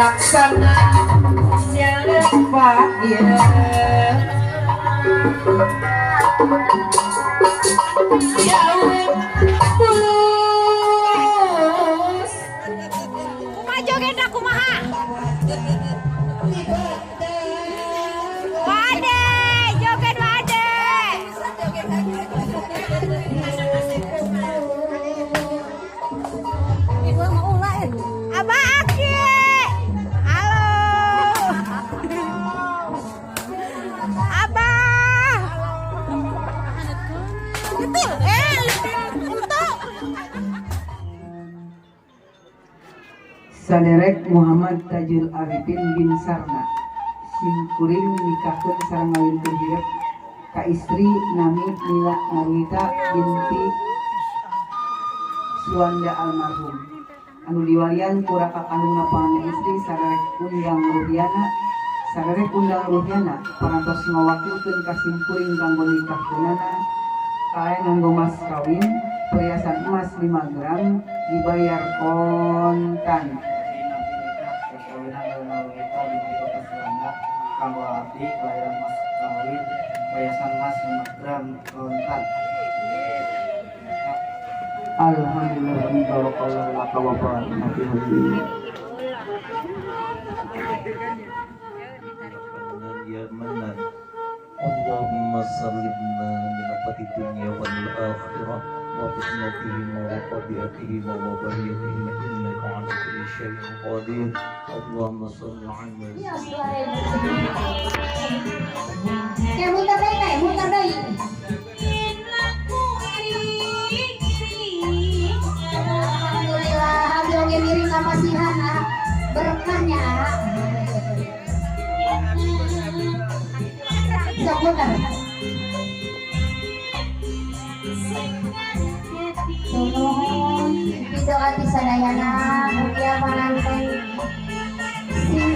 Laksana Kumaha jogetna kumaha? Wade, joget wade. Abah Aki. Halo. Abah. Itu, untuk. Saderek Muhammad Tajul Arifin bin Sarna simkuring nikahkeun sareng ngawinkeun hirep ka istri nami Mila Narwita binti Suwanda almarhum anu diwalian ku raka kandungna panganten istri Saderek Undang Ruhyana. Saderek Undang Ruhyana parantos ngawakilkeun ka simkuring kanggo nikahkeunana kaen nganggo mas kawin perhiasan emas 5 gram dibayar kontan. Kanggo abdi kelahiran mas kawin perhiasan emas 5 gram kontan. Alhamdulillah barakallahu laka wa baraka fihi. Ya Manan, Allahumma sallimna min afati dunya wal akhirah wa fitnatihima wa tabiatihima wa bariyatihima innaka ala kulli syai'in qadir. Allahumma salli ala Ya muter deui teh, muter deui. Alhamdulillah, abdi oge miring ka pasihan ah. Berkahnya ah. Sok muter. Nuhun, doa ti sadayana, mugia pananten.